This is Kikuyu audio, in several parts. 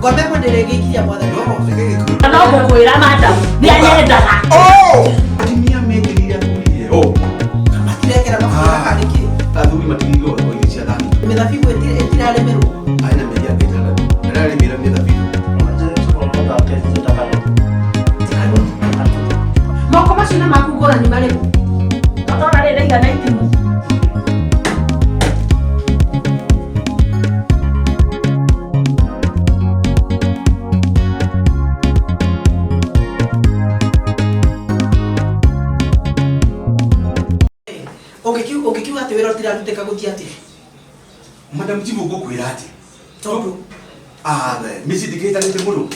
Ngombe ĩmwe ndĩrĩgĩikiria mwathani. No, reke gĩkũyũ. No ngũkwĩra madam, nĩ anyendaga. Oh! Atumia mekĩrĩire athuri heho. Matirekera mabura Ah. karĩ kĩ? Athuri matigĩirwo o irio cia thani. Mĩthabibũ ĩtirarĩmĩrwo. Arĩ na mĩeri yake ĩtandatũ. Ararĩmĩra mĩthabibũ. Moko macio na maku ngũrani marĩkũ? Ũtona rĩrĩ ndaigana itimũ. Ũngĩkiuga atĩ wĩra ũtirarutĩka gũthiĩ atĩa? Madam Chifu ngũkwĩra atĩ. Tondũ Ah, mĩciĩ ndĩkĩhĩtanĩte mũno.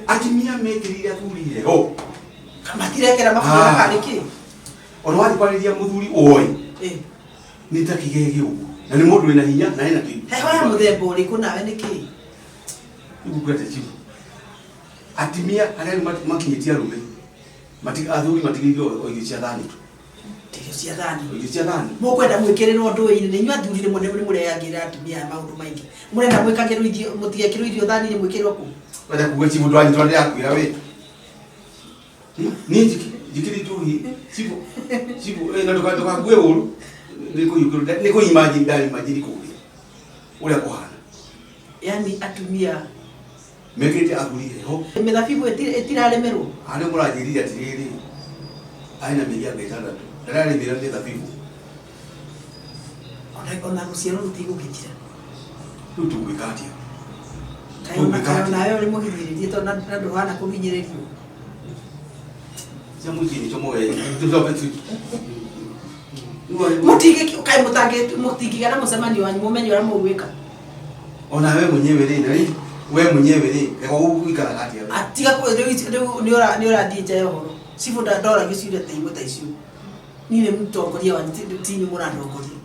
Atumia mekĩrĩire athuri heho. matirekera mabura Ah. karĩ kĩ? Ona wathiĩ kwarĩria mũthuri ũĩ Eh. nĩ ta kĩgege ũguo. Na nĩ mũndũ wĩna hinya na ena kĩndũ. Heho ya mũthemba ũrĩkũ nawe nĩ kĩ? Ngũkwĩra atĩ Chifu. Atumia arĩa rĩu makinyĩtie arũme. Athuri matigĩirwo o irio cia thani tu. Irio cia thani. O irio cia thani. Mũkwenda mwĩkĩrĩrwo ndũĩ-inĩ nĩ inyuĩ athuri rĩmwe nĩ mũrehagĩra atumia aya maũndũ maingĩ. Mũrenda mwĩkagĩrwo irio mũtigekĩrwo irio thani-inĩ mwĩkĩrwo kũ? Wenda kuga Chifu ndwanyitwo ndĩrakwĩra we. Niĩ njikĩrĩte ũhi Chifu Chifu eh, na ndũkangue ũru nĩ kũiyũkĩrwo nĩ kũimagine ndaimagine kũrĩa ũrĩa kũhana Yaani atumia mekĩrĩte athuri heho. Mĩthabibũ ĩtirarĩmĩrwo. Harĩa mũranjĩrire atĩrĩrĩ arĩ na mĩeri yake ĩtandatũ ndararĩmĩra mĩthabibũ. Ona rũciaro rũtigũgĩthira. Rĩu tũgwĩka atĩa? Kaĩ ona nawe ũrĩ mũhinyĩrĩrie tondũ na ndũhana kũhinyĩrĩrio. Cia mũciĩ nĩcio moe tũcoke tu. Mũtingĩ kaĩ mũtingĩgĩa na mũcemanio wanyu mũmenye ũrĩa mũgwĩka. Ona we mwenyewe rĩ na rĩ we mwenyewe rĩ reka ũgũikaraga atĩa we? Atiga rĩu nĩ ũrathiĩ nja ya ũhoro. Cibũ ndoragio ciũria ta imwe ta icio. Niĩ nĩ mũtongoria wanyu ti inyuĩ mũrandongoria.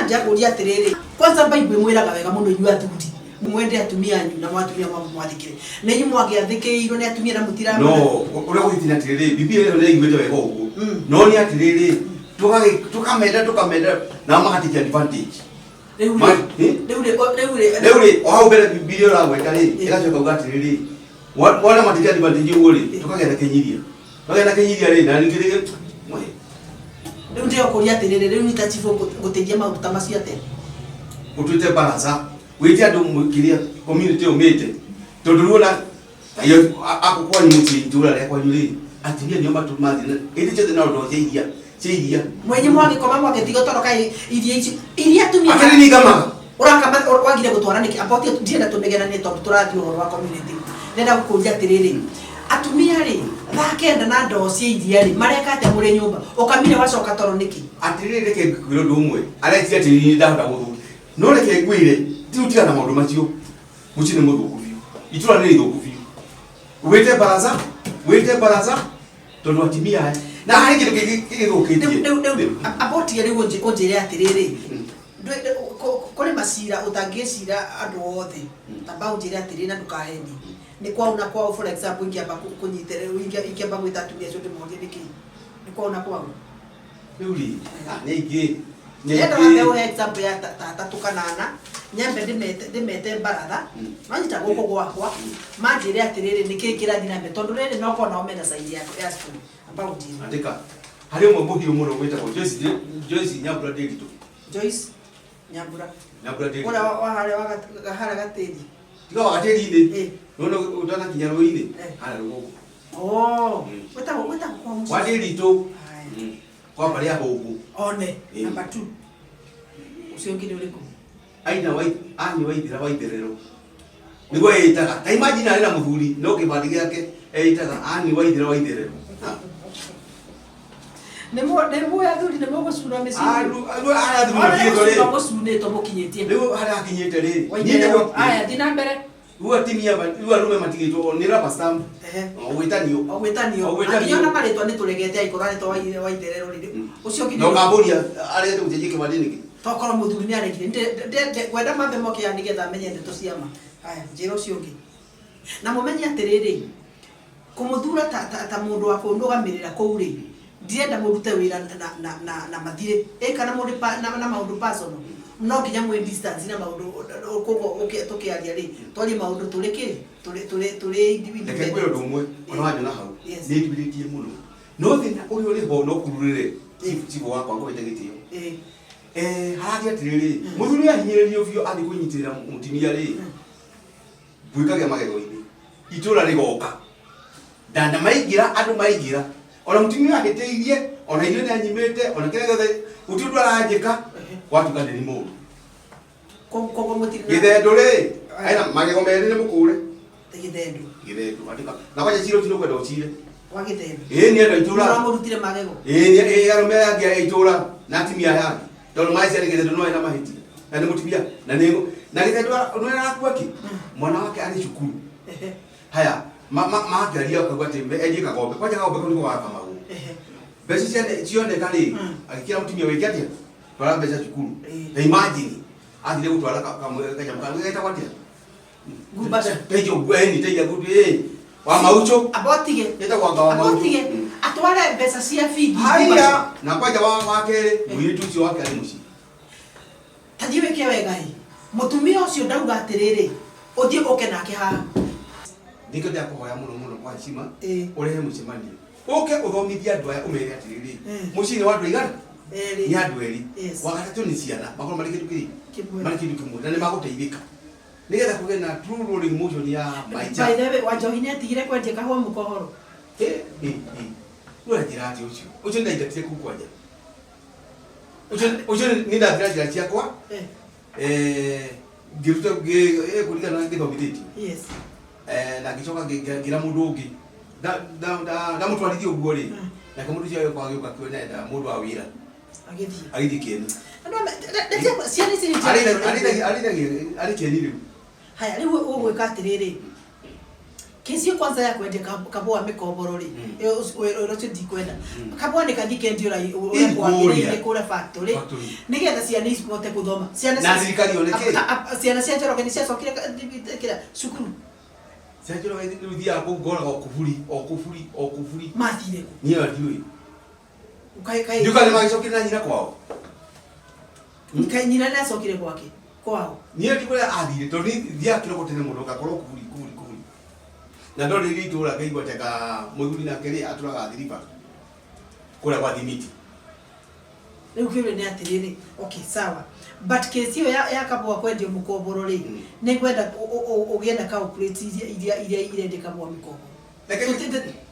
Ndakũria atĩrĩrĩ, kwanza Bible ĩmwĩraga wega mũno inyuĩ athuri mwende atumia anyu na atumia mwamwathĩkĩre. Na inyuĩ mwagĩathĩkĩirwo nĩ atumia na mũtira No ũrĩa gũthiĩ nĩ atĩrĩrĩ Biblia ĩyo nĩ ĩiguĩte wega ũguo. Mm. No nĩ atĩrĩrĩ tũkamenda tũkamenda nao magatake advantage. Rĩu Ma- rĩ eh? rĩu rĩ rĩu rĩ Rĩu rĩ o hau mbere Biblia ĩragweta rĩ Eh. ĩgacoka kuga atĩrĩrĩ wona matake advantage ũguo rĩ Eh. tũkagĩa na kĩnyiria. Tũkagĩa na kĩnyiria rĩ na ningĩ rĩngĩ rĩu ndĩokũria atĩrĩrĩ rĩu nĩ ta cibũ ngũteithia maũndũ ta macio atĩa? ũtuĩte baraza wĩte andũ kĩrĩa community ũmĩte tondũ rĩu ona akũ kwanyu mũciĩ itũra rĩa kwanyu rĩ atumia nĩo mathiĩ ĩndĩ ciothe no ndoo cia iria cia iria Mwenye mwagĩkoma mwagĩtiga tondũ kaĩ iria icio iria atumia akĩrĩ ningamaga ũrakama wagire gũtwara nĩkĩ amba ũtige ndienda tũnegenanie tondũ tũrathiĩ ũhoro wa community ndĩrenda gũkũria atĩrĩrĩ atumia rĩ thaa kenda na ndoo cia iria rĩ mareka atĩa mũrĩ nyũmba ũkamire wacoka toro nĩkĩ? Atĩrĩrĩ reke ngwĩre ũndũ ũmwe aretia atĩrĩrĩ niĩ ndahota gũthũkia no reke ngwĩre ti ũtigana na maũndũ macio mũciĩ nĩ mũthũku biũ itũra nĩ rĩthũku biũ wĩte baraza wĩte baraza tondũ atumia aya na harĩ kĩndũ kĩngĩ gĩthũkĩtie Rĩu rĩu rĩu amba ũtige rĩu ũnjĩre atĩrĩrĩ kũrĩ macira ũtangĩcira andũ othe amba ũnjĩre atĩrĩrĩ na ndũkahenie nĩ kwao na kwao for example ingĩamba kũnyitĩrĩra ingĩamba gwĩta atumia acio ndĩmorie nĩkĩ nĩ kwao na kwao. Rĩu rĩ nĩ aingĩ nĩ Ndĩrenda wambe aingĩ ũhe example ya ta atatũ kana ana nyambe ndĩmete mbaratha manyita gũkũ gwakwa manjĩre atĩrĩrĩ nĩkĩĩ kĩrathiĩ na mbere tondũ rĩrĩ no korwo nao mena side ya school amba ũnjĩre. Andĩka harĩ ũmwe mũhiũ mũno wĩtagwo Joyce Joyce Nyambura Ndĩritũ. Joyce Nyambura. Nyambura Ndĩritũ. Ũrĩa wa harĩa wa harĩa gatĩri. Tiga wa gatĩri-inĩ. Eh. Nona ũtanakinya rũĩ-inĩ. Eh. Harĩa rũgongo. Oh. Mm. Wĩtagwo wĩtagwo kwa mũciĩ. Wa Ndĩritũ. Haya. Kwa mbarĩ ya Hũngũ. One. Eh. Number 2. Ũcio ũngĩ nĩ ũrĩkũ? Aina wa ani wa ithira wa itherero. Nĩguo ĩtaga. Ta imagine arĩ na mũthuri no kĩbandĩ gĩake eĩtaga ani wa ithira wa itherero. Nĩ mũĩ athuri nĩ mũgũcuna mĩciĩ. Aru aru arĩa athuri Ona makinyĩtwo nĩ rĩ. mũcunĩtwo mũkinyĩtie. Rĩu harĩa hakinyĩte rĩ. Wa Niĩ itherero. nĩguo- Aya, thiĩ na mbere. Rĩu atumia rĩu arũme matigĩtwo nĩ rubber stamp. Ehe. O gwĩtanio. O gwĩtanio. O gwĩtanio. Nginya ona marĩtwa nĩ tũregete angĩkorwo arĩtwa wa itherero rĩ. Ũcio ũngĩ Na ũkambũria arĩa gũcenjia kĩbandĩ nĩkĩ? Tokorwo mũthuri nĩ aregire. Ngwenda mambe moke haha nĩgetha menye ndeto cia ma. Haya, njĩra ũcio ũngĩ. Na mũmenye atĩrĩrĩ, kũmũthura ta mũndũ wa kũnũgamĩrĩra kũu rĩ, ndirenda mũrute wĩra na mathirĩ. Ĩ kana mũrĩ na maũndũ personal. No nginya mwĩ distance na maũndũ, koguo tũkĩaria rĩ, twarie maũndũ tũrĩ kĩ tũrĩ Reke ngwĩre ũndũ ũmwe ona wanyona hau. Yes. Nĩ nduĩrĩtie mũno, no thĩna ũrĩa ũrĩ ho no kururĩre chief wakwa ngũhete gĩtĩo. Harathiĩ atĩrĩrĩ, mũthuri ahinyĩrĩrio biũ athiĩ kwĩnyitĩrĩra mũtumia rĩ, gwĩkagĩa magego-inĩ, itũra rĩgoka ndanda maingĩra, andũ maingĩra, ona mũtumia ahĩtĩirie, ona irio nĩ anyimĩte, ona kĩrĩa gĩothe, gũtirĩ ũndũ aranjĩka, gwatuĩka nĩ mũndũ. Koguo mũtirĩ na Gĩthendũ rĩ, ena magego merĩ, nĩ mũkũre. Gĩthendũ. Gĩthendũ atuĩka na kwanja cira ũcio nĩũkwenda ũcire. Kwa gĩthendũ. Ĩĩ, nĩ andũ a itũra. Mũramũrutire magego. Ĩĩ, ĩĩ, arũme aya angĩ a itũra na atumia aya angĩ, tondũ macia nĩ gĩthendũ no ena mahĩtia na nĩ mũtumia na nĩ na gĩthendũ nĩ arakua kĩ mwana wake arĩ cukuru. Haya, mangaria akauga atĩ endie kagombe, kwanja kagombe kau nĩko gakamagwo. Mbeca cioneka rĩ, agĩkĩra mũtumia wĩke atĩa, twara mbeca cukuru. Ta imagine athire gũtwara kamwe kanyamũ kangĩ getagwo atĩa? Ngumbaca. Teithio eni teithia gutu ĩ wa maucho. Abotige. Getagwo anga wa maucho. Abotige atware mbeca cia bithi. Haya, na kwanja wa kerĩ, mũirĩtu ũcio wake arĩ mũciĩ. Tathiĩ wĩke wega ĩ, mũtumia ũcio ndauga atĩrĩrĩ, ũthiĩ ũke nake haha. Nĩkĩo ndĩrakũhoya mũno mũno kwa heshima, ũrehe mũcemanio, ũke ũthomithie andũ aya, ũmere atĩrĩrĩ, mũciĩ nĩ wa andũ aigana? Erĩ. Nĩ andũ erĩ. Yes. Wa gatatũ nĩ ciana, makorwo marĩ kĩndũ kĩrĩ Kĩmwe. marĩ kĩndũ kĩmwe na nĩ magũteithĩka nĩgetha kũgĩe na true rolling motion ya maica. By the way, Wanjohi nĩ atigire kwendia kahũa mũkohoro. Rĩu anjĩra atĩ ũcio nĩndaingatire kũu kwanja, ũcio nĩ ndathira njĩra ciakwa. Ngĩruta kũringana na ngĩthomithĩtio. Na ngĩcoka ngĩra mũndũ ũngĩ ndamũtwarithia ũguo rĩ, nake mũndũ ũcio agĩũka agĩũka akĩona enda mũndũ wa wĩra. Agĩthiĩ. Agĩthiĩ kĩeni. Andũ ciana ici nĩ Arĩ kĩeni rĩu. Haya, rĩu ũgwĩka atĩrĩrĩ, kesi ĩyo kwanza ya kwendia kabũa mĩkomboro rĩ, ĩyo ũrĩa ũcio ndikwenda kabũa nĩ kathiĩ kendio ũrĩa Ĩ, kwagĩrĩire kũrĩa. kũrĩa factory Factory. nĩgetha ciana ici ihote gũthoma. Ciana Na thirikari yone kĩ? Ciana cia Njoroge nĩ ciacokire kĩrĩa cukuru? Cia Njoroge rĩu thiaga kũu ngoraga o kuburi, o kuburi, o kuburi. Mathire kũ? Niĩ ona ndiũĩ. Kaĩ Ndiũĩ kana nĩmagĩcokire na nyina kwao. Kaĩ nyina nĩ acokire gwake kwao? Niĩ ndikũrĩa athire, tondũ niĩ thiaga kĩroko tene mũno ngakorwo kuburi, kuburi, kuburi, na ndorĩrĩria itũra ngaigua atĩ anga mũthuri nake rĩ atũraga thiriba kũrĩa gwa thimiti. Rĩu kĩũria nĩ atĩrĩrĩ, okay, sawa, but case ĩyo ya kabũa kwendio mũkomboro rĩ, nĩ ngwenda ũgĩe na culprits iria irendia kabũa mĩkomboro.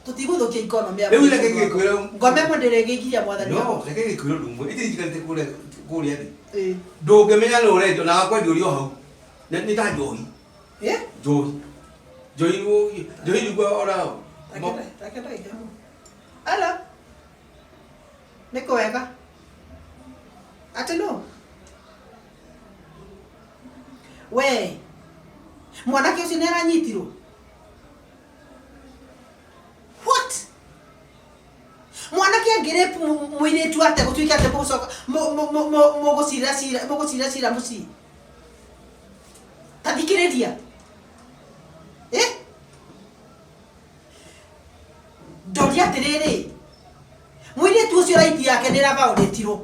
Tũtigũthũkia economy ya Rĩu reke ngĩkwĩre. Ngome ĩmwe ndĩrĩgĩikiria mwathani No wakwa. reke ngĩkwĩre ũndũ ũmwe, itirĩ njikarĩte kũrĩa thĩ. Ndũngĩmenya nĩ ũrendio na wakwendia ũrĩ o hau. Nĩ ta njohi. Njohi, njohi, njohi nĩguo ona Take ndagĩka ĩmwe. Hello. Nĩ kwega. Atĩ no? We. Mwanake ũcio nĩ aranyitirwo. What? Mwanake angĩrape mũirĩtu atĩa gũtuĩke atĩ mũgũcoka mũgũcirĩra cira mũciĩ? Ta thikĩrĩria. Eh? Ndoria atĩrĩrĩ, mũirĩtu ũcio right yake nĩ ĩravaolĩtirwo,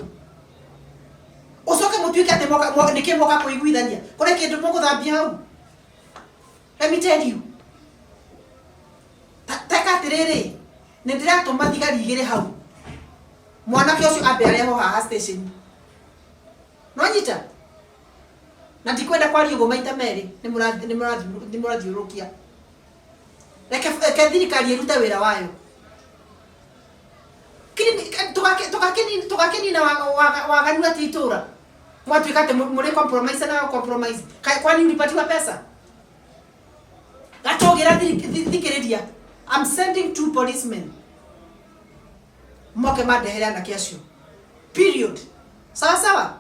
ũcoke mũtuĩke atĩ nĩkĩ moka kũiguithania, kũrĩ kĩndũ mũgũthambia hau? Let me tell you, teka atĩrĩrĩ, nĩ ndĩratũma thigari igĩrĩ hau, mwanake ũcio ambe arehwo haha station, nwanyita? Na ndikwenda kwaria ũguo maita merĩ, nĩ mũrathiũrũrũkia. Reke thirikari ĩrute wĩra wayo. Tũgakĩnina waganu atĩ itũra mwatuĩka atĩ mũrĩ compromise na compromise. Kwani ulipatiwa pesa? Gatũgĩra, thikĩrĩria, I'm sending two policemen moke mandehere anake acio, period. Sawa sawa.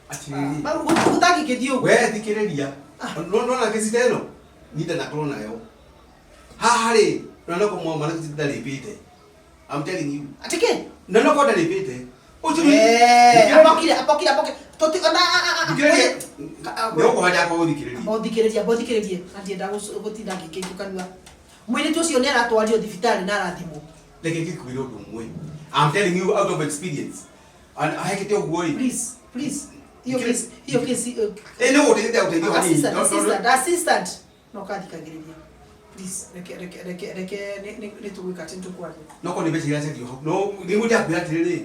Atĩrĩrĩ. Gũtangĩkĩthiĩ ũguo. We thikĩrĩria, nona kesi ta ĩno niĩ ndanakorwo nayo haha rĩ, na no kũmwa mwana ũcio ndarĩpĩte. I'm telling you. Atĩ kĩ? Na no korwo ndarĩpĩte ũcio. Abokire, abokire, abokire, tũti ona Thikĩrĩria, nĩ ũkũhanda kwa gũthikĩrĩria. Bothikĩrĩria, bothikĩrĩrie, na ndienda gũtinda ngĩkĩingũ kanua. Mũirĩtu ũcio nĩ aratwario thibitarĩ na arathimwo. Reke ngĩkwĩre ũndũ ũmwe, I'm telling you out of experience, and ahekete ũguo ĩ. Please, please. Hiyo Ikire- kesi, hiyo kesi Ĩ nĩ gũteithia gũteithio hanini. assistant, assistant, assistant. No kathikagĩrĩria. Please, reke reke reke reke nĩ nĩ tũgwĩka atĩ nĩ tũkwaria. No korwo nĩ mbeca iria ciatigwo hau. No nĩguo ndakwĩra atĩrĩrĩ,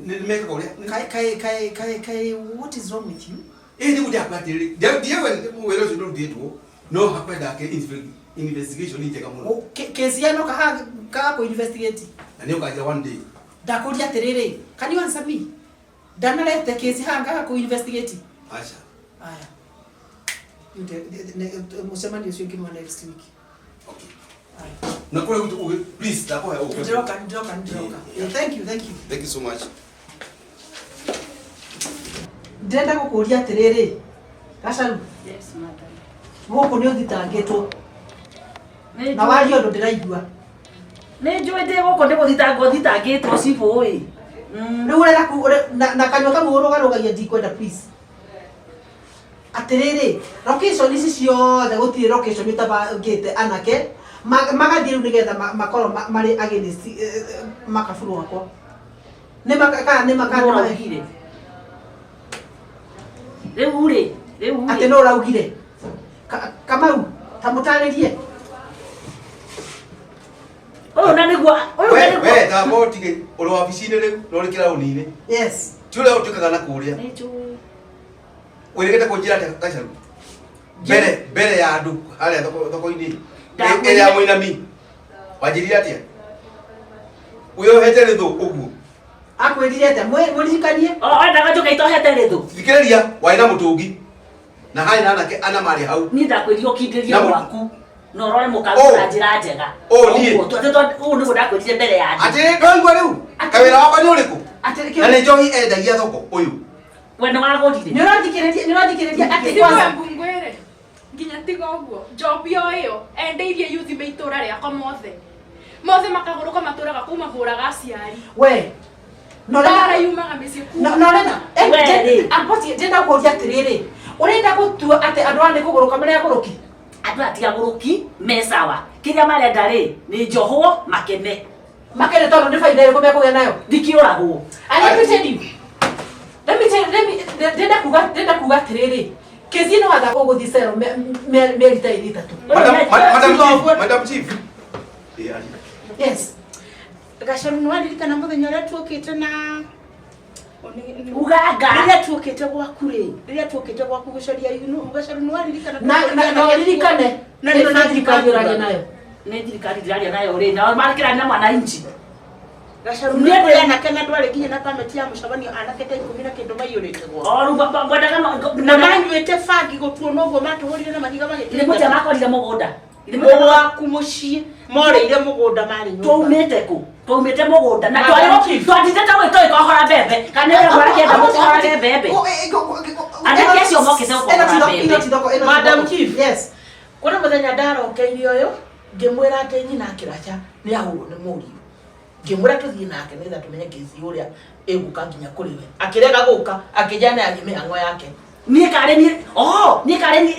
nĩ mekaga ũrĩa. Kai kai kai kai kai what is wrong with you? Ĩ nĩguo ndakwĩra atĩrĩrĩ, ndiawe wĩra ũcio ndũrutĩtwo, no hakwenda ke investigation njega mũno. Kesi ya no kaha kaha kũ investigate. Na nĩ ũkanjĩra one day. Ndakũria atĩrĩrĩ, can you answer me? Ndanarete kesi haha ngaga kũ investigate. Aca. Aya. Mũcemanio ũcio ũngĩ nĩ wa next week. Okay. Aya. Na kũrĩa gwitũ please ndakũhe ũke. Ndĩroka, ndĩroka, ndĩroka. Yeah, thank you, thank you. Thank you so much. Ndĩrenda gũkũria atĩrĩrĩ, Gacaru, Yes, madam. gũkũ nĩ ũthitangĩtwo Nĩ na njũĩ- waria ũndũ ndĩraigua. nĩ njũĩ ndĩ gũkũ nĩ gũthitangwo thitangĩtwo cibũ ĩ. Rĩu ũrenda na kanua kau ũrũgarũgagia ndikwenda please. Atĩrĩrĩ, location ici ciothe gũtirĩ location ũtabangĩte anake magathiĩ rĩu nĩgetha makorwo marĩ against makaburu wakwa. Nĩ maka kana nĩ maka Nĩ ũraugire. Rĩu rĩ, rĩu rĩ. Atĩ no ũraugire. Kamau, ta mũtarĩrie. Ũyũ na nĩguo, ũyũ na We nĩguo. we tamba ũtige ũrĩ wabici-inĩ rĩu na ũrĩ kĩraũni-inĩ. Yes. Ti ũrĩa ũtuĩkaga na kũrĩa. Nĩ njũĩ. Wĩrĩgĩte kũnjĩra atĩa Gacaru? Mbere mbere ya andũ harĩa thoko-inĩ. Ndakwĩrire- Ĩrĩa ya mũinami. Wanjĩrire atĩa? Wĩyohete rĩthũ ũguo. Akwĩrire atĩa? Mũririkanie. O endaga njũke itohete rĩthũ. Thikĩrĩria warĩ na mũtũngi. Na harĩ na anake ana marĩ hau. Niĩ ndakwĩrire ũkindĩrie Na mũ- gwaku na ũrore Ũ. mũkagu na njĩra njega. Ũ, niĩ. Ũguo, ũũ nĩguo ndakwĩrire mbere ya andũ. Atĩrĩ ndwaigua rĩu? Kawĩra wakwa nĩ ũrĩkũ? Atĩ Na nĩ njohi endagia thoko ũyũ. We nĩ wagũrire. Nĩ ũrathikĩrĩria, nĩ ũrathikĩrĩria atĩ Tiga kwanza ngwĩre nginya tiga ũguo njobi o ĩyo endeirie yuthi me itũra rĩakwa mothe mothe makagũrũka matũraga kũu mahũraga aciari we no mbara yumaga mĩciĩ no kuma no rena We rĩ. amboti ndĩrenda gũkũria atĩrĩrĩ ũrenda gũtua atĩ andũ aya nĩ kũgũrũka marĩ agũrũki Andũ aya ti agũrũki me sawa. Kĩrĩa marenda rĩ nĩ njohwo makene. makene tondũ nĩ baida ĩrĩkũ mekũgĩa nayo Ndikĩũragwo. And let me tell you, let me tell let me ndĩrenda kuga ndĩrenda kuga atĩrĩrĩ kesi ĩno watha ũgũthiĩ cero mĩeri ta ĩrĩ ĩtatũ Madam Chief, Madam Chief. Ĩ, ari. yes Gacaru nĩ waririkana mũthenya ũrĩa tuokĩte na Uganga. rĩrĩa tuokĩte gwaku rĩ rĩrĩa tuokĩte gwaku gũcaria inu Gacaru nĩ waririkana na na ũririkane Na ĩno nĩ nĩ thirikari ũraria nayo Nĩ thirikari ndĩraria nayo rĩ nao marakĩraria na mwananchi. Gacaru nĩ kũrĩ anake na ndwarĩ nginya na pameti ya mũcemanio anake ta ikũmi na kĩndũ maiyũrĩte gwao O rĩu ngwendaga na manyuĩte bangi gũtuo noguo matũhũrire na mahiga Nĩ mũtĩa magĩtũingata makorire mũgũnda. Nĩ mũtĩa gwaku mũciĩ morĩire mũgũnda marĩ nyũmba twaumĩte kũ twaumĩte mũgũnda na Madam Chief. twatindĩte gwĩtũgĩkohora mbembe kana nĩ ũrĩa akĩenda gũkohorage mbembe Anake acio mokĩte gũkohora mbembe. Madam Chief. Yes. Kũrĩ mũthenya ndarokeire ũyũ ngĩmwĩra atĩ nyina kĩraca nĩ ahũrwo nĩ mũriũ ngĩmwĩra tũthiĩ nake nĩgetha tũmenye kĩci ũrĩa ĩgũka nginya kũrĩ we akĩrega gũka akĩnjana yathiĩ mĩhang'o yake niĩ karĩ niĩ o niĩ karĩ niĩ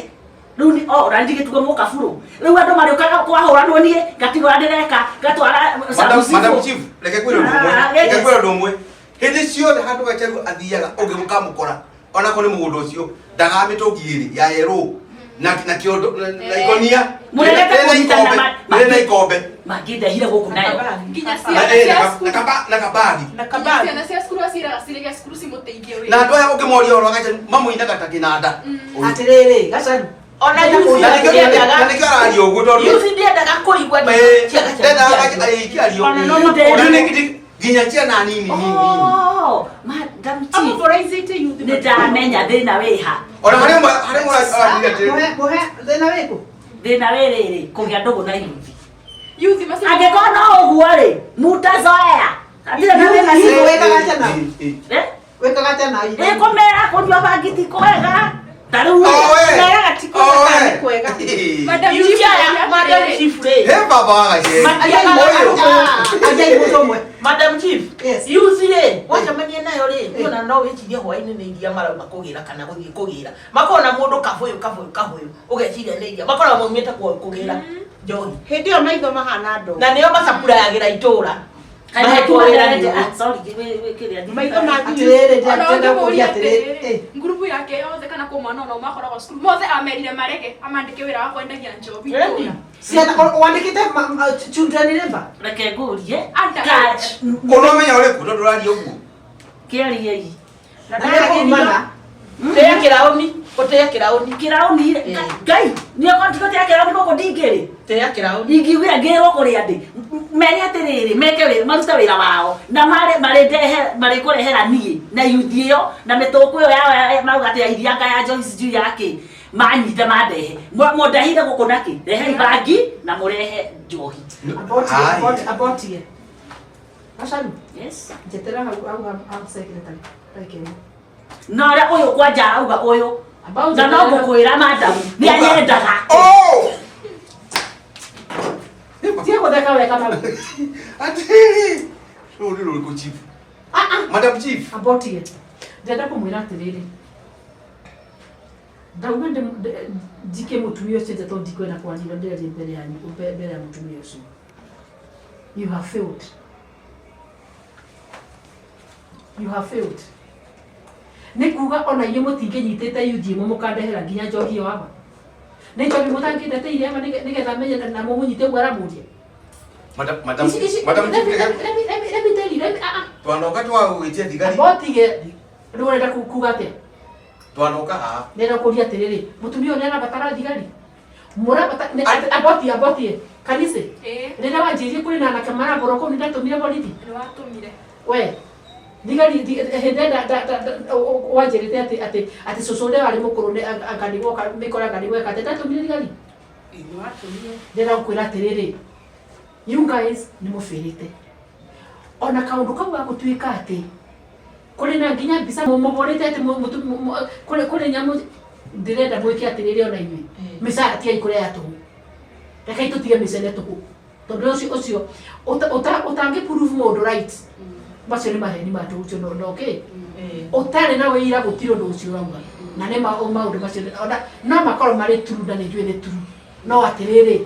rĩu nĩ o na ndigĩtuo mũkaburu rĩu andũ marĩũkaga kwahũranwo niĩ ngatigwo ũrĩa ndĩreka ngatwara Madam Chief, reke ngwĩre ũndũ ũmwe. Ah, Reke yes. ngwĩre ũndũ ũmwe. Hĩndĩ ciothe handũ Gacharu athiaga ũngĩkamũkora onakorwo nĩ mũgũnda ũcio ndaga mĩtũngi ĩrĩ ya yerũ na na kĩondo na ikonia Mũregete Rĩrĩ na kũnyitana ikombe rĩrĩ na ikombe mangĩndehire gũkũ nayo nginya na ciana ĩ, cia na cukuru na kabagi na nginya kabagi ciana cia cukuru aciraga cirĩge cukuru cimũteithie na wĩra andũ aya ũngĩmoria ũhoro wa Gacharu mamũinaga ta kĩnanda Atĩrĩrĩ, Gacaru. ona Na yuthi nĩkĩo na nĩkĩo araria ũguo tondũ yuthi ndiendaga kũigua Eh, cia Gacaru ndendaga ciario. ikĩario Ona no Rĩu makũra. Rĩu nĩ- nginya ciana nini nini nini Oh, Madam Chief Amoboraizĩte yuthi nĩ ndamenya thĩna wĩha ona harĩ ũmwe harĩ ũmwe araria atĩrĩrĩ Mũhe mũhe thĩna wĩkũ? thĩna wĩ rĩrĩ kũgĩa ndũgũ na yuthi yuthi macio angĩkorwo no ũguo rĩ mutazoea hatirĩ na thĩna Yuthi cio. wĩkaga atĩa nao? Eh? Wĩkaga atĩa nao? Ĩkũmera kũnyua bangi ti kwega ta rĩu rĩ Owe. Meraga ti kwega kana nĩ kwega. Madam Yuthi Chief aya, Madam atĩrĩrĩ, Chief rĩ He baba wa Gacheru. Matiagaga Ũyũ. Ajiai mũndũ ũmwe. Madam Chief Yes. yuthi rĩ wacemania nayo rĩ ona no wĩcirie hwainĩ nĩ iria marauma kũgĩra kana gũthiĩ kũgĩra makona mũndũ kabũyũ kabũyũ kabũyũ ũgeciria nĩ iria makoragwo maumĩte kwao kũgĩra njohi hĩndĩ ĩyo maitho mahana ndoo na nĩo macapurayagĩra itũra Mahetwo wĩra nĩ ũũ. Sorry, wĩ kĩrĩa. Maitho ma Atĩrĩrĩ, Ona ndĩrenda kũria ũngĩmũria atĩrĩrĩ, atĩrĩrĩ, ngurubu yake yothe kana kũ mwana ona makoragwo cukuru mothe amerire marege amandĩke wĩra wa kwendagia njobi Ĩni. Ciana wandĩkĩte children labor? Reke ngũrie. Underage. Ũramenya ũrĩkũ tondũ ũraria ũguo? Kĩariei. Na Na nĩekũrumana. Tĩa kĩraũni, ũtĩe kĩraũni. Kĩraũni Ĩĩ. Ngai, nĩ ndikotea kĩraũni gũkũ ndingĩrĩ. Tĩa kĩraũni. Ingiugire ngĩrwo kũrĩa ndĩ. Mere atĩrĩrĩ, meke wĩra, marute wĩra wao na marĩ marĩndehe marĩkũrehera niĩ na yuthi ĩyo na mĩtũkũ ĩyo yao marauga atĩ ya irianga ya njohi sijui yake manyite mandehe. Mũndehire gũkũ nakĩ? Rehei bangi na mũrehe njohi. Haya. Abotie. Acaru, Yes. njetera hau hau hau secretary. Ndagĩka ĩmwe. Na ũrĩa ũyũ kwanja arauga ũyũ About na no ngũkwĩra madamu nĩ anyendaga. Oh! Tiga gũtheka we Kamau. Atĩrĩrĩ, rũrũ nĩ rũrĩkũ chief? Madam chief. Abotie. Ndĩrenda kũmwĩra atĩrĩrĩ, ndauga njike mũtumia ũcio nja tondũ ndikwenda kwaria ndĩraria mbere yanyu, mbere ya mũtumia ũcio. You have failed. You have failed. Nĩ kuga ona inyuĩ mũtingĩnyitĩte yuthi ĩmwe mũkandehera nginya njohi ĩyo haha. Nĩ njohi mũtangĩndeteire haha nĩgetha menye na mũmũnyite ũguo aramũria. Madam madam Ici- ici- madam let chief. me let me tell you, let me, ah, ah. Twanoka twagũgĩtia thigari. Abotige rĩu ũrenda kuga atĩa? Twanoka haha. Ndĩrenda kũria atĩrĩrĩ, mũtumia ũyũ nĩarabatara thigari? Mũrabatara abotie abotie kanitha Ĩĩ, rĩrĩa wanjĩrire kũrĩ na anake maragũrwo kũu nĩndatũmire borithi. nĩ watũmire. We thigari hĩndĩ ĩrĩa wanjĩrĩte atĩ atĩ atĩ cũcũ ũrĩa warĩ mũkũrũ nĩ anga nĩgwoka mĩkora anga nĩgweka atĩ ndatũmire thigari. Nĩ watũmire. Ndĩrenda gũkwĩra atĩrĩrĩ, you guys nĩ mũbĩrĩte ona kaũndũ kau ga gũtuĩka atĩ kũrĩ na nginya mbica mũhũrĩte atĩ kũrĩ nyamũ ndĩrenda mwĩke atĩrĩrĩ ona inyuĩ mĩcara tigai kũrĩa ya tũhũ, rekei tũtige mĩcene tũhũ tondũ ũcio ũcio ũtangĩ prove mũndũ right macio nĩ maheni ma tũhũ ũcio no okay ũtarĩ na wĩira gũtirĩ ũndũ ũcio ũrauga na nĩ maũndũ macio ona no makorwo marĩ true na nĩ njũĩ nĩ true no atĩrĩrĩ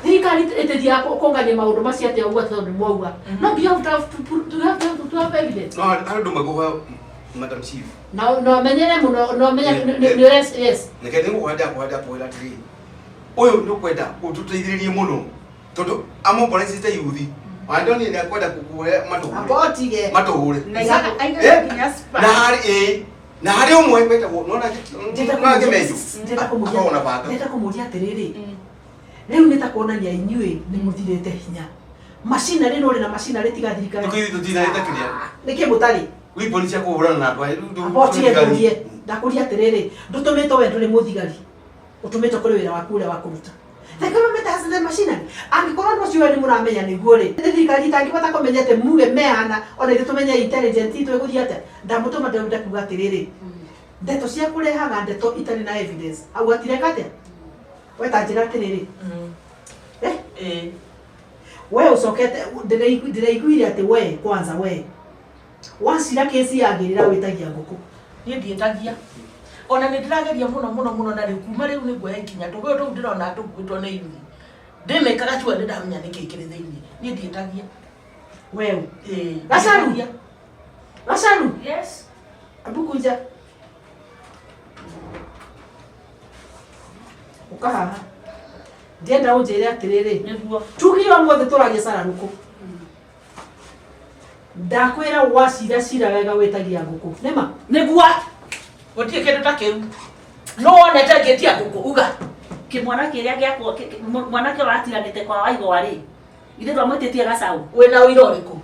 thirikari ĩtĩthiaga kũngania maũndũ macio atĩa ũguo tondũ mwauga no you have to have to, to have to, to have evidence. No harĩ ũndũ ũmwe ngũkũhe madam chief. Na no menyere mũno no menye nĩ ũre yes. Reke nĩ ngũkũhanda kũhanda kũhanda atĩrĩrĩ. Ũyũ nĩ ũkwenda ũtũteithĩrĩrie mũno tondũ amobolecete yuthi. Wandoni nĩ akwenda kũkũhe matũhũre. Abotige. Matũhũre. Na aigaga nginya spa. Na harĩ ĩ na harĩ ũmwe wetagwo nona nona Kĩmenjo. Ndĩrenda kũmũria Akoragwo na banga. ndĩrenda kũmũria atĩrĩrĩ, rĩu nĩ ta kuonania inyuĩ nĩ mũthirĩte hinya macinarĩ no ũrĩ na macinarĩ tiga thirikari. Tũkĩthiĩ tũtinarĩte kĩrĩa. Nĩkĩ mũtarĩ? Weapon cia kũhũrana na andũ aya. Rĩu Abotige thigari. ngũrie ndakũria atĩrĩrĩ, ndũtũmĩtwo we ndũrĩ mũthigari, ũtũmĩtwo kũrĩ wĩra waku ũrĩa wa kũruta. The government has the machinery. Angĩkorwo andũ acio we nĩ mũramenya nĩguo rĩ, nĩ thirikari itangĩhota kũmenya atĩ muge mehana ona ithuĩ tũmenye intelligence itũ ĩgũthiĩ atĩa. Ndamũtũma ndĩrenda kuga atĩrĩrĩ, ndeto cia kũrehaga ndeto itarĩ na evidence au atireka atĩa? We ta njĩra atĩrĩrĩ, eh Ĩĩ. we ũcokete ndĩraiguire atĩ we kwanza we wacira kesi yagĩrĩra wĩtagia ngũkũ. Niĩ ndiĩtagia. Ona nĩ ndĩrageria mũno mũno mũno na rĩu kuma rĩu nĩ nguoya ikinya tũgũyũ tũu ndĩrona tũkuĩtwo nĩ yuthi. Ndĩmĩkaga cua nĩ ndamenya nĩkĩ kĩrĩ thĩinĩ. Niĩ ndiĩtagia. Wewe Ĩĩ. Gacaru. Ndiĩtagia. Gacaru, Yes. abukuja ũka haha ndienda ũnjĩre atĩrĩrĩ, Nĩguo. tugire ũmũthĩ tũragia cararũkũ ndakwĩra wacira cira wega wĩtagia ngũkũ nĩma. Nĩguo. Gũtirĩ kĩndũ ta kĩu. Nũ wonete ngĩtia ngũkũ uga. Kĩmwana kĩrĩa gĩakwa mwanake ũratiganĩte kwa Waigwa rĩ, ithuĩ twamwĩtĩtie gacaũ. Wĩna ũira ũrĩkũ?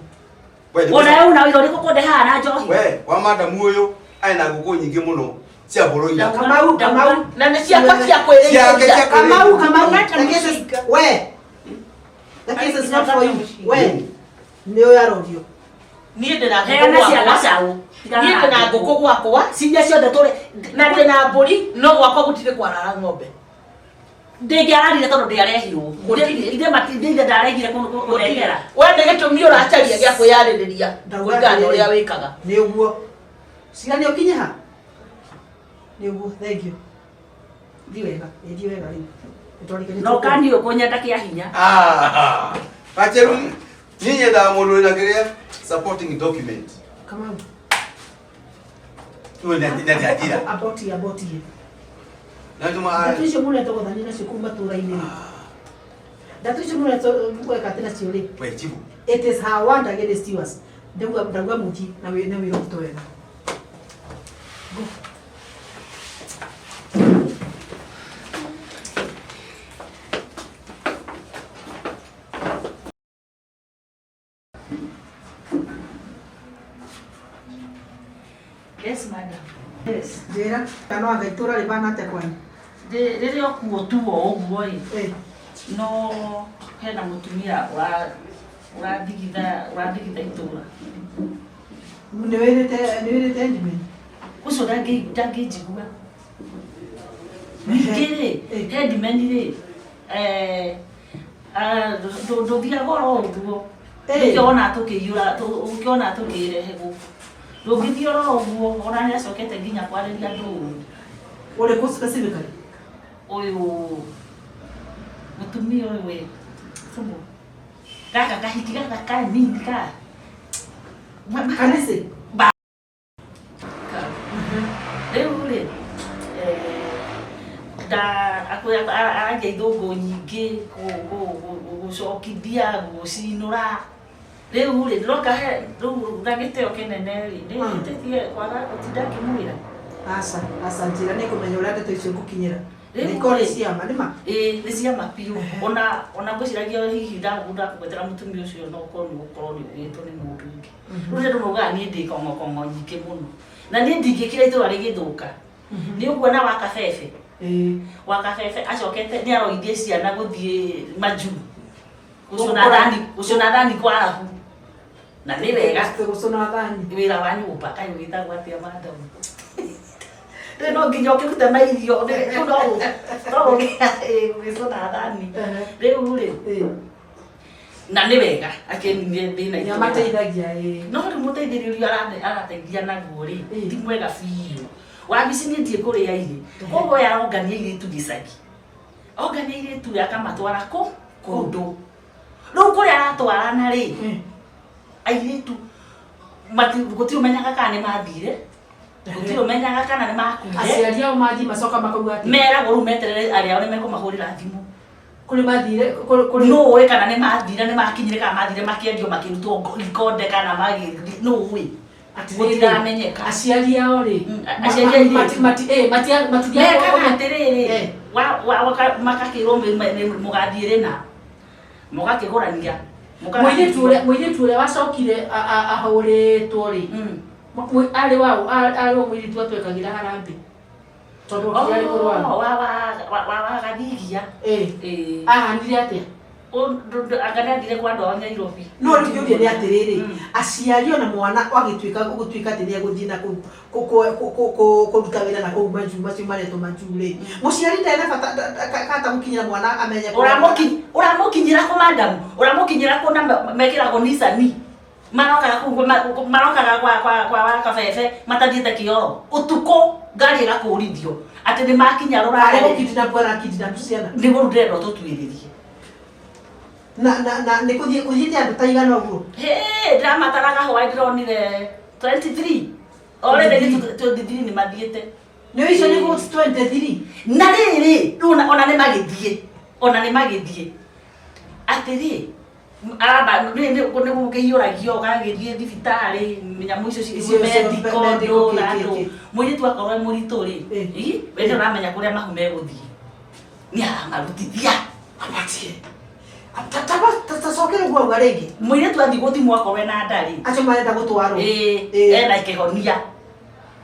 We, nĩ Ona we una wĩra ũrĩkũ kũndehe haha na njohi? We, wa madam ũyũ arĩ na ngũkũ nyingĩ mũno cia bũrũira. Kamau, Kamau. Na nĩ ciakwa cia Ciake cia kwĩrĩithĩria. Kamau, Kamau, Ndauga ta the case is mũcinga. we the case is not for you we nĩ ũyũ arorio. Niĩ ndĩna ngũkũ Heana cia gwakwa. gacaũ. Niĩ ndĩna ngũkũ gwakwa. Ciria ciothe tũrĩ Na ndĩna mbũri no gwakwa gũtirĩ kwarara ng'ombe. Ndĩngĩararire tondũ ndĩarehirwo. Gũtirĩ. Ithe matindĩire ndarehire kũrehera. We nĩ gĩtũmi ũracaria gĩa kwĩyarĩrĩria Ndauga kũringana na ũrĩa atĩrĩrĩ. wĩkaga. Nĩ ũguo cira nĩ ũkinye ha nĩ ũguo thank you thi wega ĩ thi wega rĩu. Nĩtwarĩkia- No kani ũyũ kũnyenda kĩa hinya. Ah, Gacheru Niĩ nyendaga mũndũ wĩna kĩrĩa supporting document. Kamau. Rĩu nĩ njira. Abotie abotie. Na nduma Ndeto icio mũretogothania nacio kũu matũũra-inĩ rĩ. Ndeto icio mũretweka atĩ nacio rĩ. we chibu. It is her word against yours. Ndauga ndauga mũki na wĩ na wĩra ũrutwo wega. Go. Yes, madam. Yes. Njĩra kana wanga itũra rĩbana atĩa kwanyu? Rĩrĩa ũkuo tuo ũguo ĩ Eh. no hena mũtumia ũrathigitha ũrathigitha itũra. Nĩ wĩrĩte nĩ wĩrĩte Edwin? Ũcio ndangĩnjigua. Ningĩ rĩ, headman rĩ, ndũthiaga oro ũguo. Nĩkĩo wona tũkĩiyũra, ũkĩona tũkĩrehe gũkũ. Ndũngĩthiĩ oro ũguo, ona nĩ acokete nginya kwarĩria andũ ũru. Ũrĩkũ specifically? Ũyũ mũtumia ũyũ we, tũmũ. Gaka kahiki gaka kanini ka. Kanisi? Ba. Rĩu rĩ, nda aragia ithũngũ nyingĩ gũcokithia gũcinũra. Rĩu rĩ, ndĩroka he rĩu na gĩtĩo kĩnene rĩ, nĩ hĩtĩtie kwaga gũtinda ngĩmwĩra. Aca, aca njĩra nĩ ngũmenya ũrĩa ndeto icio ngũkinyĩra. Rĩu Nĩ ikorwo nĩ rĩ, ciama, nĩ ma? Ĩĩ, nĩ ciama biũ. Ona ona ngwĩciragia hihi ndakũgwetera mũtumia ũcio no ũkorwo nĩ ũgũkorwo nĩ ũgĩtwo nĩ mũndũ ũngĩ. Rĩu andũ maugaga niĩ ndĩ kong'okong'o nyingĩ mũno. Na niĩ ndingĩkira itũra rĩgĩthũka. Nĩ ũkuona wa kabebe. Wa kabebe acokete nĩ aroithie ciana gũthiĩ majuu. Gũcũna thani, gũcũna thani kwa arabu. Na nĩ wega. Gũcũna thani. Wĩra wa nyũmba kaĩ wĩtagwo atĩa madam? Rĩu no nginya ũkĩrute mairio, rĩu no gũgĩcũna thani. Rĩu rĩ, na nĩ wega akĩninire thĩna Nĩ itũra. amateithagia ĩĩ. No rĩu mũteithĩrĩrio arateithia naguo rĩ, ti mwega biũ. Wabici niĩ ndiĩ kũrĩa irĩ. Koguo we arongania airĩtu gĩcagi. Ongania airĩtu rĩ akamatwara kũ? Kũndũ. Rĩu kũrĩa aratwarana rĩ, airĩtu gũtirĩ ũmenyaga kana nĩ mathire, gũtirĩ ũmenyaga kana nĩ makuire. Aciari ao mathiĩ macoka makauga atĩ Meragwo rĩu meterere arĩa ao nĩ mekũmahũrĩra thimũ. Kũrĩ mathire, kũrĩ Nũ ũĩ kana nĩ mathire, nĩ makinyire kana mathire makĩendio makĩrutwo ikonde kana magĩ nũ ũĩ. Gũtiramenyeka. Aciari ao rĩ, Aciari a airĩtu. matithiaga Mekaga atĩrĩrĩ, makakĩrwo mũgathiĩ rĩna, mũgakĩgũrania. Mũirĩtu ũrĩa wacokire ahũrĩtwo rĩ, arĩ waũ, arĩ wa mũirĩtu atwekagĩra harambee. Tondũ okire arĩ mũrwaru. Wa Gathigia. Ahanire atĩa? Anga nĩ athire kwa andũ ao Nairobi. No rĩu kĩũria nĩ atĩrĩrĩ, aciari ona mwana wagĩtuĩka gũtuĩka atĩ nĩ egũthiĩ na kũu kũruta wĩra na kũu majuu macio maretwo majuu rĩ, mũciari ndarĩ na bata kata gũkinyĩra mwana amenye Ũramũkinyĩra kũ madam? Ũramũkinyĩra kũ na mekĩragwo nicani? Marokaga kũu marokaga kwa wa kabebe matathiĩte kĩoro. Ũtukũ ngari ĩgakũrithio atĩ nĩ makinya rũraya. Arĩa gũkindinap arakindinap ciana. Nĩguo rĩu ndĩrenda ũtũtuĩrĩrie. Na na na nĩ kũthiĩ kũthiĩte andũ ta igana ũguo? Hĩ, ndĩramataraga hwaĩ ndĩronire 23. Already 23 nĩ mathiĩte. Nĩ icio nĩ votes 23. Na rĩrĩ, rĩu ona nĩ magĩthiĩ. Ona nĩ magĩthiĩ. Atĩrĩ, aramba nĩ gũkĩiyũragio ũgagĩthiĩ thibitarĩ nyamũ icio Icio medical medical ndũ na kĩ, ndũ. kĩ, kĩ. Mũirĩtu akorwo e mũritũ rĩ, we nĩ ũramenya kũrĩa mahu megũthiĩ. Nĩ aramarutithia. Abatie. Tacokera ũguo auga rĩngĩ. Mũirĩtu athiĩ gũthimwo akorwo ena nda rĩ. Acio marenda gũtwarwo. Ĩĩ, ena kĩhonia.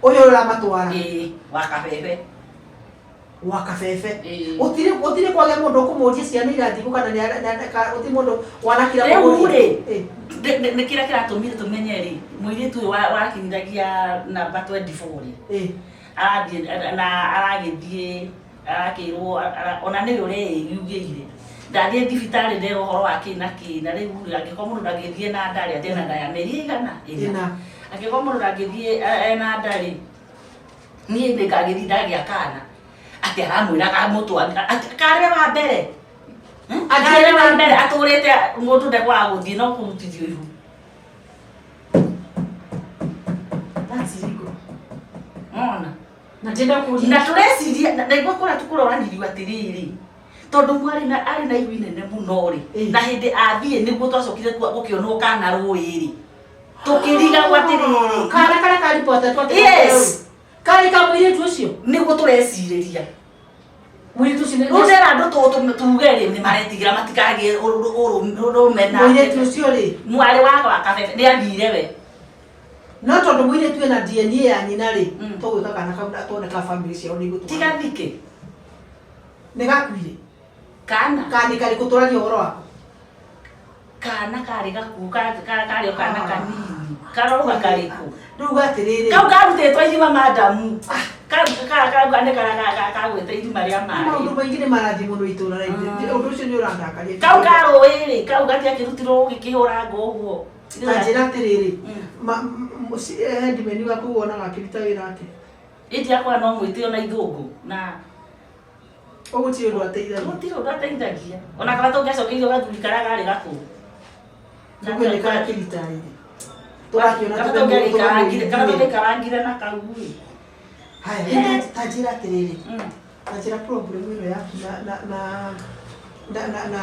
Ũyũ ũramatwara. Ĩĩ, wa kabebe. Wa kabebe. Gũtirĩ gũtirĩ kwagĩa mũndũ ũkũmũria ciana irathiĩ kũ kana gũtirĩ mũndũ wanakira Rĩu kũmũria. rĩ, nĩ kĩrĩa kĩratũmire tũmenye rĩ, mũirĩtu ũyũ wakinyithagia namba 24 rĩ, arathiĩ na aragĩthiĩ arakĩrwo ona nĩwe ũreyugĩire. Ndathiĩ thibitarĩ nderwo ũhoro wa kĩ na kĩ, na rĩu rĩ, angĩkorwo mũndũ ndangĩthiĩ na nda rĩ, atĩ ena nda ya mĩeri ĩigana? Ĩna. Angĩkorwo mũndũ ndangĩthiĩ ena nda rĩ, niĩ nĩngagĩthiĩ ndagĩa kana. Atĩ aramwĩraga amũtware, atĩ karĩwe wa mbere. Angĩrĩ wa mbere atũrĩte mũndũ ndekwaga gũthiĩ no kũrutithio ihu. That's illegal. Ona. Na ndĩrenda kũria. Na tũreciria na nĩguo kũrĩa tũkũroranĩrio atĩrĩrĩ tondũ mwarĩ na arĩ na ihu inene mũno rĩ Ĩĩ. na hĩndĩ athiĩ nĩguo twacokire gũkĩonwo kana rũĩ rĩ tũkĩrigagwo atĩrĩrĩ Kana karĩa karipotetwo atĩ Yes. Karĩ ka mũirĩtu ũcio. Nĩguo tũrecirĩria. Mũirĩtu ũcio nĩ Rĩu ndera andũ tuge rĩ nĩ maretigĩra matikagĩe ũrũme Mũirĩtu ũcio rĩ mwarĩ wakwa kabebe nĩ athire we. No tondũ mũirĩtu ena DNA ya nyina rĩ Mm. tũgwĩka kana kau na tuone ka family ciao nĩ igũtũma. Tigathike. Nĩ gakuire. Kana. Kana nĩ karĩkũ tũraria ũhoro wako? Kana karĩ gakuũ karĩ o kana kanini. Karauga karĩkũ? Rĩu atĩrĩrĩ. Kau karutĩtwo irima madamu. Kau nĩ karĩa kagwĩte irima rĩa maĩ. Maũndũ maingĩ nĩ marathiĩ mũno itũũra rĩu. Ũndũ ũcio nĩ ũrandakaria. Kau karũĩ rĩ, kau gatiakĩrutirwo gũgĩkĩhũrangwo ũguo. Ta njĩra atĩrĩrĩ. Handyman waku wonaga akĩruta wĩra atĩa? Ĩndĩ yakwa no mwĩte ona ithũngũ na Ũguo gũtirĩ ũndũ ateithagia. Gũtirĩ ũndũ ateithagia. Ona kana tũngĩacokeire gathuri karĩa karĩ gakũrũ. Ũguo nĩ karakĩritarire. Tũrakĩona Kana tũngĩaikarangire na kau rĩ. Haya, ta njĩra atĩrĩrĩ. Ta njĩra problem ĩno yaku na na na na na na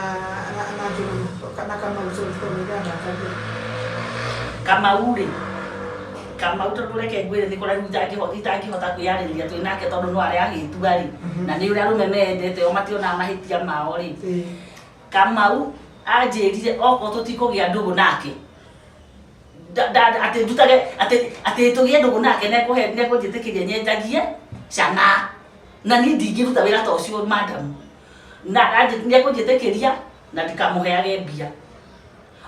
na na Njũgũna na Kamau sorry tondũ nĩ ndĩrandakaria. Kamau rĩ. Kamau tondũ reke ngwĩre nĩ kũraihu itangĩhota kwĩyarĩrĩria twĩ nake tondũ no arĩa agĩtua rĩ. Na nĩ ũrĩa arũme mendete o mationaga mahĩtia mao rĩ. Kamau anjĩrire okorwo tũtikũgĩa ndũgũ nake. Atĩ ndutage atĩ tũgĩe ndũgũ nake nĩekũnjĩtĩkĩria nyenjagie cang'aa. Na niĩ ndingĩruta wĩra ta ũcio madam. Na nĩekũnjĩtĩkĩria na ndikamũheage mbia.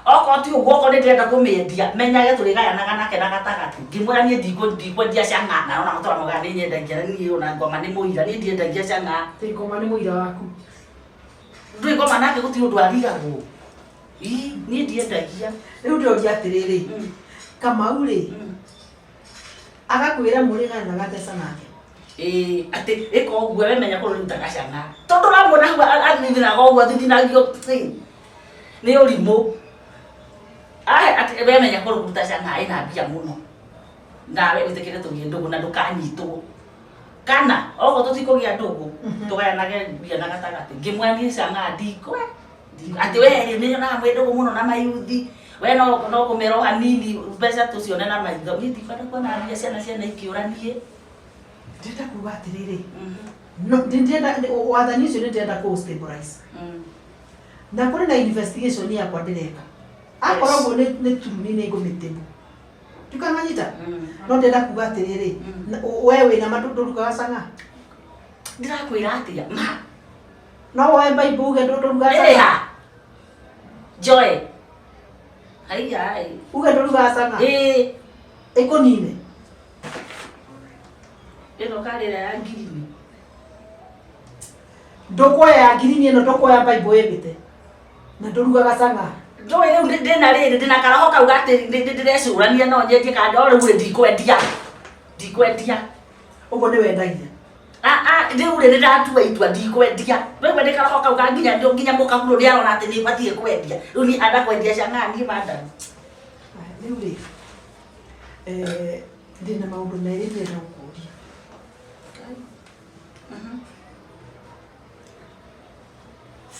Okorwo ti ũguo okorwo nĩndĩrenda kũmĩendia menyage tũrĩgayanaga nake na gatagatĩ. Ngĩmwĩra niĩ ndikwendia cang'aa na ona mũtũra nĩ nyendagia niĩ ona ngoma nĩ mũira niĩ ndiendagia cang'aa. Ĩ ngoma nĩ mũira waku. Ndũĩ ngoma nake gũtirĩ ũndũ arigagwo. Ii niĩ ndiendagia. Rĩu ndĩroria atĩrĩrĩ. Kamau rĩ agakwĩra mũrĩgayanaga atĩa nake? Ĩĩ atĩ ĩka ũguo we menya kũrĩa ũrutaga cang'aa. Tondũ ũramuona hau athithinaga ũguo athithinagio nĩ ũrimũ. Atĩ we menya kũrĩa ũruta cang'aa ĩna mbia mũno. Nawe wĩtĩkĩre tũgĩe ndũgũ na ndũkanyitwo. Kana okorwo tũtikũgĩa ndũgũ tũgayanage mbia na gatagatĩ. Ngĩmwĩra niĩ cang'aa ndikwe. Atĩ we rĩ nĩnyonaga mwĩ ndũgũ mũno na mayuthi. We no kũmera o hanini mbeca tũcione na maitho. Niĩ ndikwenda kuona mbia ciana ciana ikĩũra niĩ. Ndĩrenda kuga atĩrĩrĩ. No ndĩrenda wathani ũcio nĩndĩrenda kũ stabilize. Na kũrĩ na investigation yakwa ndĩreka. Akorwo ũguo nĩ true niĩ nĩngũmĩtĩmũ. Ndikamanyita. No ndĩrenda kuga atĩrĩrĩ. We wĩna ma ndũrugaga cang'aa? Ndĩrakwĩra atĩa? Ma. No woe Bible uge ndũrugaga cang'aa? Ĩha. Joy. Haiya. Uge ndũrugaga cang'aa? Ĩĩ. Ĩkũnine. Ĩno karĩra ya ngirini. Ndũkuoya ya ngirini ĩno ndũkuoya Bible ĩmbĩte. Na ndũrugaga cang'aa. Ndũĩ rĩu ndĩna rĩrĩ ndĩna karoho kau atĩ ndĩrecũrania no nyendie kana no rĩu rĩ ndikwendia. Ndikwendia. Ũguo nĩ wendagia. Rĩu rĩ nĩndatua itua ndikwendia. Rĩu nĩ karoho kau ka nginya mũkagurũ nĩ arona atĩ nĩbatiĩ kwendia. Rĩu niĩ anda kwendia cang'aa niĩ madam. Rĩu rĩ ndĩna maũndũ merĩ ndĩrenda gũkũria.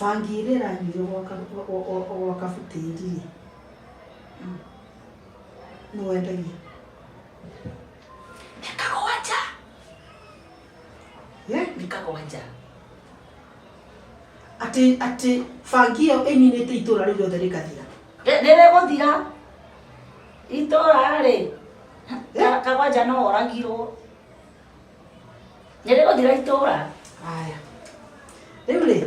Bangi ĩrĩa ĩranyuirwo gwa kabutĩri rĩ nĩ wendagia? Nĩ kagwanja. Nĩ kagwanja. Atĩ bangi ĩyo ĩninĩte itũũra rĩu rĩothe rĩgathira. Nĩrĩgũthira. Itũũra rĩ kagwanja no oragirwo. Nĩrĩgũthira itũũra. Haya. Rĩu rĩ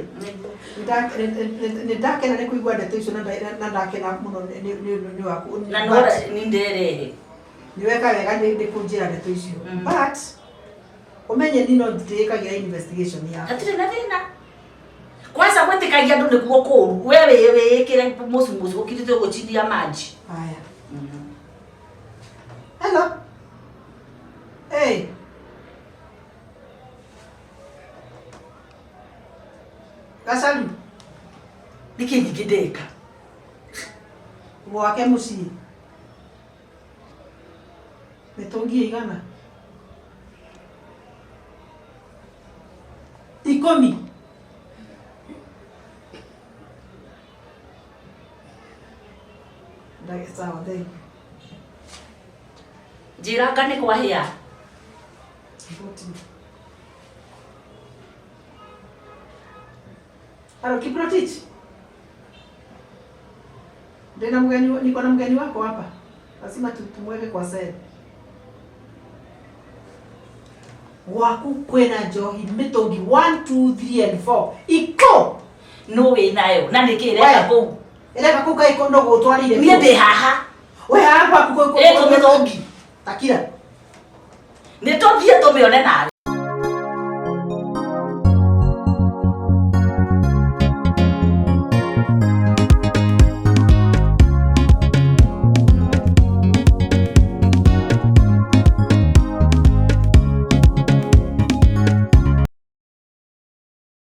nĩ ndakena nĩ kũigua ndeto icio na ndakena mũno nĩ waku. Na nĩ nderehe. Nĩ weka wega nĩ kũnjĩra ndeto icio. But ũmenye niĩ no ndĩĩkagĩra investigation yakwa. Hatirĩ na thĩna. Kwanza gwĩtĩkagia andũ nĩkuo kũũru. We wĩĩkĩre mũcu ũkirĩte ũgũchinia maji. Haya. Hello. Hey. Gacaru. Nĩkĩ nyingĩ ndeka? Gwake mũciĩ mĩtũngi ĩigana 10. Sawa, thank you. Njĩra anga nĩ kwahĩa. Halo, Kiprotich. Ndina mgeni, niko na mgeni wako hapa. Lazima tumweke kwa sel. Gwaku kwĩna njohi mĩtũngi 1 2 3 and 4. Iko. Nũ wĩ nayo na nĩkĩ ĩreka We. kũu? Ĩreka kũu kaĩ kũndũ gũtwarire. Niĩ ndĩ haha. We haha gwaku kũ Ĩtũ mĩtũngi. Takira. Nĩ tũthiĩ tũmĩone nawe.